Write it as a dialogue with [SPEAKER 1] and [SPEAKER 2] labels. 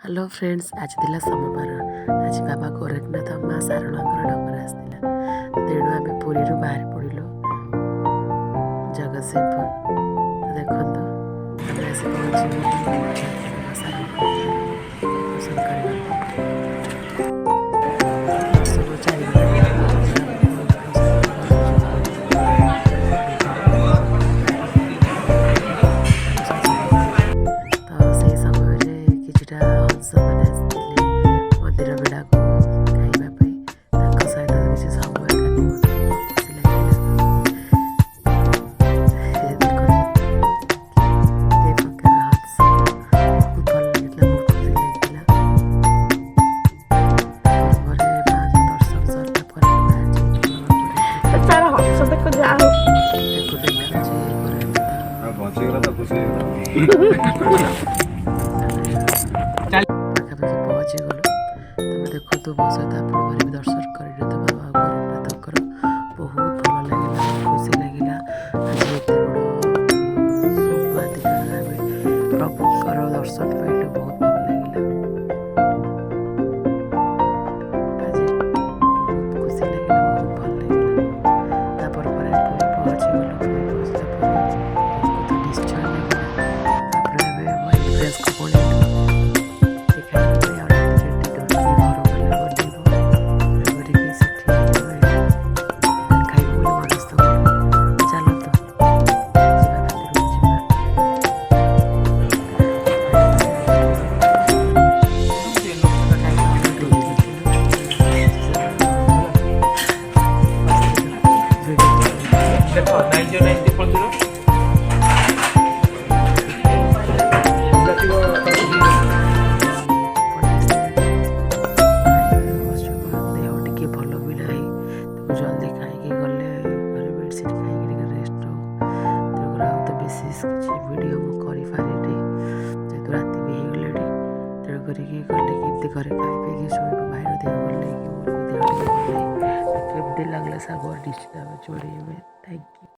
[SPEAKER 1] Hello friends, ଆଜି ଥିଲା ସୋମବାର। ଆଜି ବାବା ଗୋରଖନାଥ, ମା ଶାରଳାଙ୍କର ଡକରା ଆସିଥିଲା। ତେଣୁ ଆମେ ପୁରୀରୁ ବାହାରି ପଡ଼ିଲୁ ଜଗତସିଂହପୁର। ତ ଦେଖନ୍ତୁ, ଆମେ ଆସି ପହଞ୍ଚିଗଲୁ ମା ଶାରଳାଙ୍କ ଦର୍ଶନ କରିବାକୁ। ଦର୍ଶନ 4 ଘଣ୍ଟା। ତ ସେଇ ସମୟରେ କିଛିଟା ହଂସମାନେ ଆସିଥିଲେ ମନ୍ଦିର ବେଢ଼ାକୁ ଖାଇବା ପାଇଁ। ତାଙ୍କ ସହିତ କିଛି ସମୟ କାଟି ମୋତେ ବହୁତ ଖୁସି ଲାଗିଲା। ଦେଖନ୍ତୁ, କେତେ ପ୍ରକାର ହଂସ। ବହୁତ ଭଲ ଲାଗିଥିଲା, ବହୁତ ଖୁସି ଲାଗିଥିଲା। ତାପରେ ମାଙ୍କ ଦର୍ଶନ ସରିଲା ପରେ ଆମେ ବାହାରି ଯାଇଥିଲୁ ବାବା ଗୋରଖନାଥ।
[SPEAKER 2] ତାର ହସ ଦେଖ, ଯାହା ହଉ।
[SPEAKER 1] ଦେଖନ୍ତୁ, ଏଇଟା ହେଉଛି ଗୋରଖନାଥ।
[SPEAKER 3] ଆଉ ବଞ୍ଚିଗଲା ତ ଖୁସି ହେଇଗଲା।
[SPEAKER 1] ପାଖାପାଖି ପହଞ୍ଚିଗଲୁ। ତମେ ଦେଖନ୍ତୁ, ମୋ ସହିତ ଆପଣମାନେ ବି ଦର୍ଶନ କରିନିଅନ୍ତୁ ବାବା ଗୋରଖନାଥଙ୍କର। ବହୁତ ଭଲ ଲାଗିଲା, ଖୁସି ଲାଗିଲା। ଆଜି ଏତେ ବଡ଼ ସୋମବାର ଦିନରେ ଆମେ ପ୍ରଭୁଙ୍କର ଦର୍ଶନ ପାଇଲୁ। ବହୁତ ଭଲ ଲାଗିଲା ଆଜି, ବହୁତ ଖୁସି ଲାଗିଲା, ବହୁତ ଭଲ ଲାଗିଲା। ତାପରେ ପରେ ପୁରୀ ପହଞ୍ଚିଗଲୁ। ପୁରୀ ପହଞ୍ଚିଲା ପରେ ଭୋକ ତ ନିଶ୍ଚୟ ଲାଗିଲା। ତାପରେ ଆମେ ଆମ ଏକ୍ସପ୍ରେସକୁ ପଳେଇଲୁ ସେଠି ଖାଇବା ପାଇଁ। ଆଉ ରାତିରେ ଡିନର କିଏ ଘରୁ ଗଲେ ବନେଇବ, ତେଣୁ କରିକି ସେଠି ଆମେ ଖାଇବୁ ବୋଲି ମନସ୍ଥ କଲୁ। ଚାଲନ୍ତୁ ଯିବା, ଭିତରକୁ ଯିବା। ଖାଇବା ଅର୍ଡ଼ର ଦେଇଥିଲୁ। ବସିଥିଲୁ, ଭିଡ଼ିଓ କରୁଥିଲୁ।
[SPEAKER 4] ଦେଖ, 909 000।
[SPEAKER 1] ପଳେଇ ଆସିଲେଣି ଖାଇବାରେ। ଦେହ ଟିକେ ଭଲ ବି ନାହିଁ। ତାକୁ ଜଲ୍ଦି ଖାଇକି ଗଲେ ଘରେ ମେଡ଼ିସିନ ଖାଇକି ଟିକେ ରେଷ୍ଟ ନେବୁ। ତେଣୁକରି ଆଉ ତ ବିଶେଷ କିଛି ଭିଡ଼ିଓ ମୁଁ କରିପାରିନି, ଯେହେତୁ ରାତି ବି ହେଇଗଲାଣି। ତେଣୁ କରିକି ଗଲେ କେମିତି ଘରେ ଖାଇ ପିଇକି ଶୋଇବୁ। ଭାଇର ଦେହ ଭଲ ନାହିଁ କି ମୋର ବି ଦେହ ଟିକେ ଭଲ ନାହିଁ। କେମିତି ଲାଗିଲା ସାଙ୍ଗ, ନିଶ୍ଚିତ ଭାବେ ଜଣେଇବେ। Thank you.